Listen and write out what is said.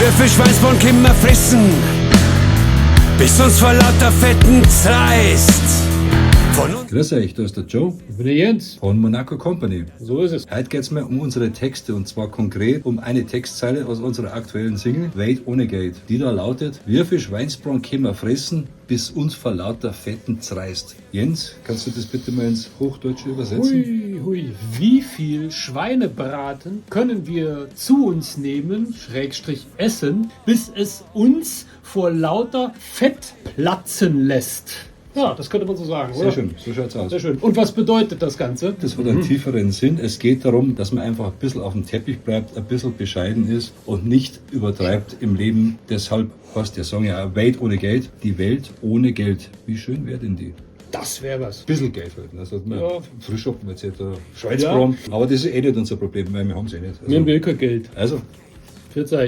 Wie viel Schweinsbraten können wir fressen, bis uns vor lauter Fetten zerreißt? Von uns Grüß euch, da ist der Joe Ich bin der Jens. von Monaco Company. So ist es. Heute geht's mir um unsere Texte, und zwar konkret um eine Textzeile aus unserer aktuellen Single Welt ohne Geld, die da lautet: Wie viel Schweinsbraten können wir fressen, bis uns vor lauter Fetten zerreißt? Jens, kannst du das bitte mal ins Hochdeutsche übersetzen? Hui, hui. Wie viel Schweinebraten können wir zu uns nehmen, Schrägstrich essen, bis es uns vor lauter Fett platzen lässt? Ja, das könnte man so sagen, Sehr oder? schön, so schaut's aus. Sehr schön. Und was bedeutet das Ganze? Das hat einen tieferen Sinn. Es geht darum, dass man einfach ein bisschen auf dem Teppich bleibt, ein bisschen bescheiden ist und nicht übertreibt im Leben. Deshalb heißt der Song ja auch Welt ohne Geld. Die Welt ohne Geld. Wie schön wäre denn die? Das wäre was. Ein bisschen Geld halt. Ne? Also man Frühschoppen etc. Schweinsbraten. Aber das ist eh nicht unser Problem, weil wir haben es eh nicht. Mir Also, will kein Geld. also Pfiat euch.